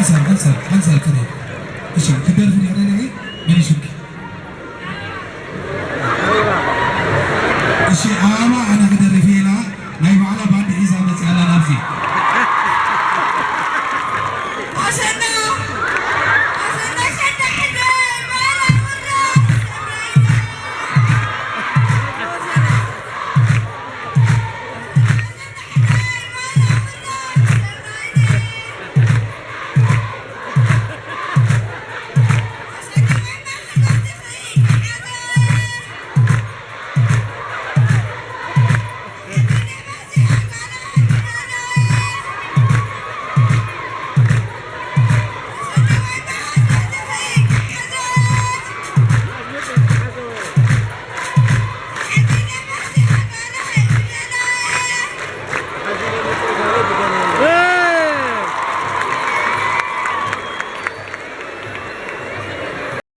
ሓንሳብ ሓንሳብ ሓንሳብ ጽረ። እሺ ክደርፊ ዲኺ ደሊኺ? መሊሹኪ። እሺ ኣበባ ኣነ ክደርፊ